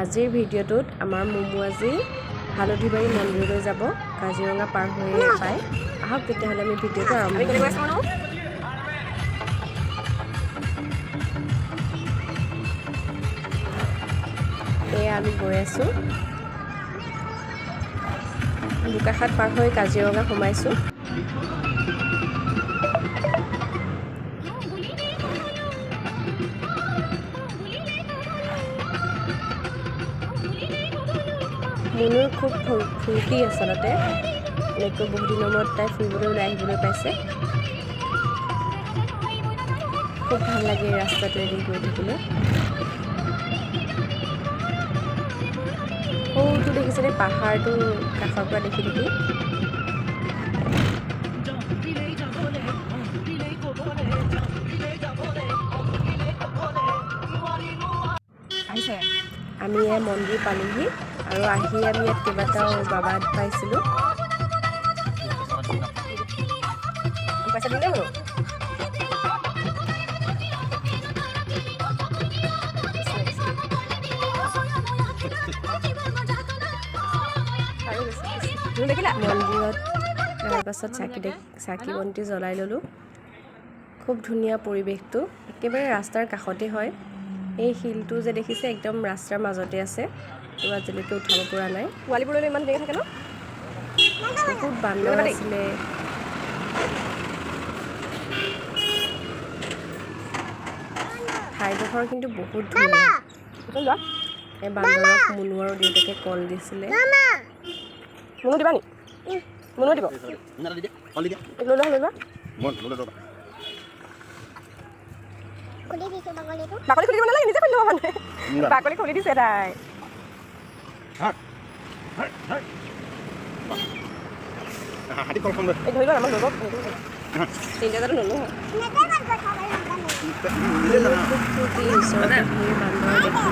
আজিৰ ভিডিঅ'টোত আমাৰ মুমু আজি হালধিবাৰী মন্দিৰলৈ যাব, কাজিৰঙা পাৰ হৈ পায়। আহক তেতিয়াহ'লে আমি ভিডিঅ'টো আৰম্ভ আমি কৰোঁ। কেনেকৈ আছো মানুহ? এয়া আমি গৈ আছোঁ, বোকাখাত পাৰ হৈ কাজিৰঙা সোমাইছোঁ। মুনুৰ খুব ফূৰ্তি, আচলতে এনেকৈ বহুত দিনৰ মূৰত তাই ফুৰিবলৈ ওলাই আহিবলৈ পাইছে। খুব ভাল লাগে এই ৰাস্তাটোৱেদি গৈ থাকিলে। সৰুটো দেখিছেনে, পাহাৰটো কাষৰ পৰা দেখি দেখি। আহিছে। আমি এয়া মন্দিৰ পালোহি আৰু আহি আমি ইয়াত কেইবাটাও বাবা পাইছিলোঁ। পইচা দিম দেই মুনু। মুনু দেখিলা? মন্দিৰত তাৰপাছত চাকি বন্তি জ্বলাই ল'লোঁ। খুব ধুনীয়া পৰিৱেশটো, একেবাৰে ৰাস্তাৰ কাষতে হয়। এই শিলটো যে দেখিছে, একদম ৰাস্তাৰ মাজতে আছে। তো আজিলৈকে উঠাব পৰা নাই। পোৱালিবোৰলৈ ইমান ধুনীয়াকৈ থাকে ন? বহুত বান্দৰ আছিলে। ঠাইডোখৰ কিন্তু বহুত ধুনীয়া। যোৱা। এই বান্দৰক মুনু আৰু দেউতাকে কল দিছিলে। মুনু দিবা নি? মুনু দিব। লৈ লোৱা, লৈ লোৱা। বাকলি খুলি দিব নালাগে, নিজে খুলি ল'ব। মানে বাকলি খুলি দিছে তাই। এই ধৰি লোৱা, আমাক ল'ব। তিনিটা জানো নলওঁ। মুনুৰ খুব ফূৰ্তি, ওচৰতে ধেৰ বান্দৰ দেখি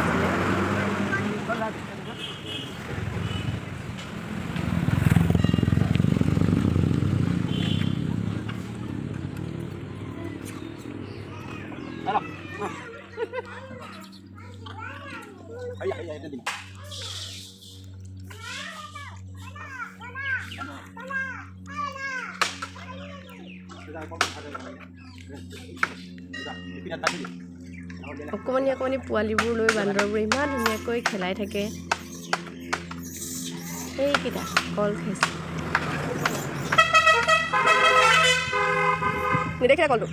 পেলাই। অকণমানি অকণমানি পোৱালিবোৰ লৈ বান্দৰবোৰ ইমান ধুনীয়াকৈ খেলাই থাকে। সেইকেইটা কল খাইছে। নেদেখিলা কলটো?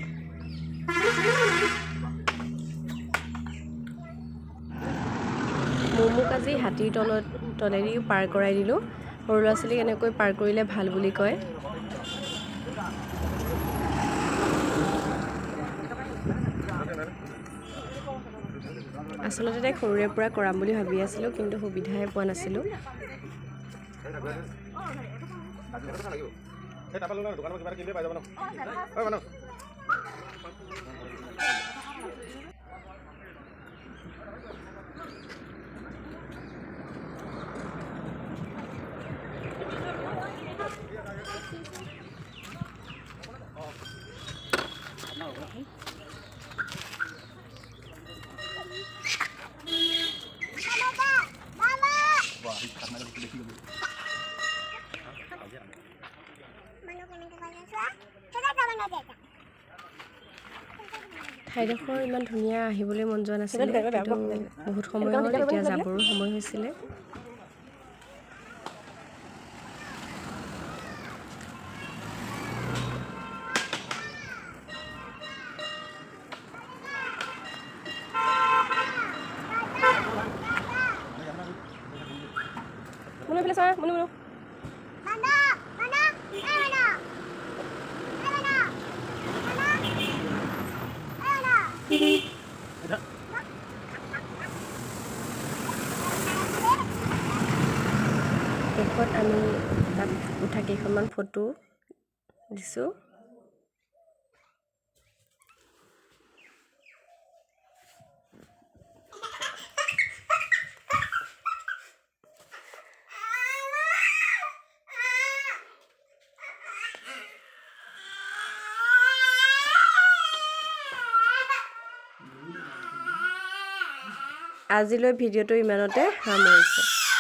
মুমুক আজি হাতীৰ তলেদিও পাৰ কৰাই দিলোঁ। সৰু ল'ৰা ছোৱালীক এনেকৈ পাৰ কৰিলে ভাল বুলি কয়। আচলতে তাইক সৰুৰে পৰা কৰাম বুলি ভাবি আছিলোঁ, কিন্তু সুবিধাই পোৱা নাছিলোঁ। ঠাইডোখৰ ইমান ধুনীয়া, আহিবলৈ মন যোৱা নাছিলে, কিন্তু বহুত সময় হ'ল, এতিয়া যাবৰো সময় হৈছিলে। মুনু, এইফালে চোৱা। মুনু, মুনু। শেষত আমি তাত উঠা কেইখনমান ফটো দিছোঁ। আজিলৈ ভিডিঅ'টো ইমানতে সামৰিছোঁ।